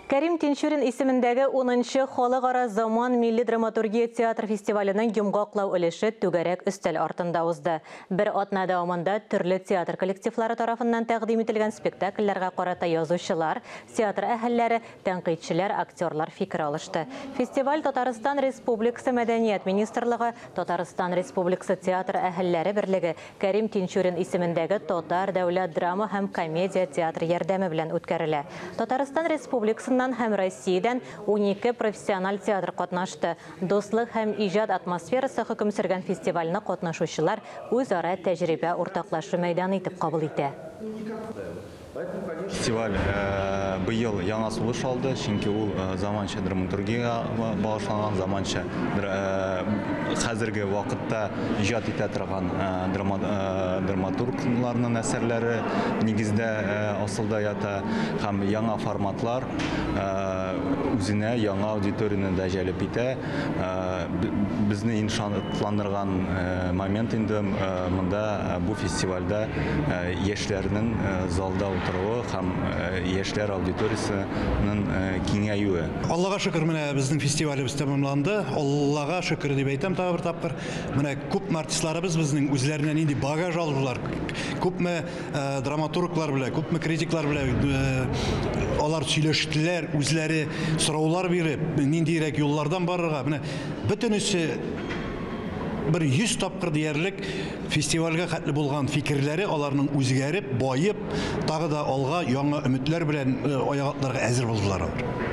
Кәрим Тинчурин исемендәге 10нчы Халыкара Заман милли драматургия театр фестиваленең йомгаклау өлеше түгәрәк өстәл артында узды. Бер атна дәвамында төрле театр коллективлары тарафыннан тәкъдим ителгән спектакльләргә карата язучылар, театр әһелләре, тәнкыйтьчеләр, актерлар фикер алышты. Фестиваль Татарстан Республикасы Мәдәният министрлыгы, Татарстан Республикасы театр әһелләре берлеге, Кәрим Тинчурин исемендәге Татар дәүләт драма һәм комедия театры ярдәме белән үткәрелә. Татарстан Республикасыннан һәм Россиядән 12 профессиональ театр катнашты. Дуслык һәм иҗат атмосферасы хөкем сөргән фестивальне катнашучылар үзара тәҗрибә уртаклашу мәйданы итеп кабул итә. Фестиваль быел яңа сулыш алды, чөнки ул заманча драматургиягә багышланган, заманча хәзерге вакытта иҗат итә торган драматургларның әсәрләре нигездә асылда ята һәм яңа форматлар үзенә яңа аудиторияне дә җәлеп итә. Безне иң шатландырган момент инде монда бу фестивальдә яшьләрнең залда утыруы һәм яшьләр аудиториясенең киңәюе. Аллага шөкер, менә безнең фестивалебез тәмамланды. Аллага шөкер дип әйтәм тагы бер тапкыр. Менә күпме артистларыбыз безнең үзләренә нинди багаж алдылар, күпме драматурглар белән, күпме критиклар белән алар сөйләштеләр, үзләре сораулар биреп, ниндирәк юллардан барырга. Менә бөтенесе бер 100 тапкыр диярлек фестивальгә хәтле булган фикерләре аларның үзгәреп, баеп, тагы да алга яңа өметләр белән аяк атларга әзер булдылар алар.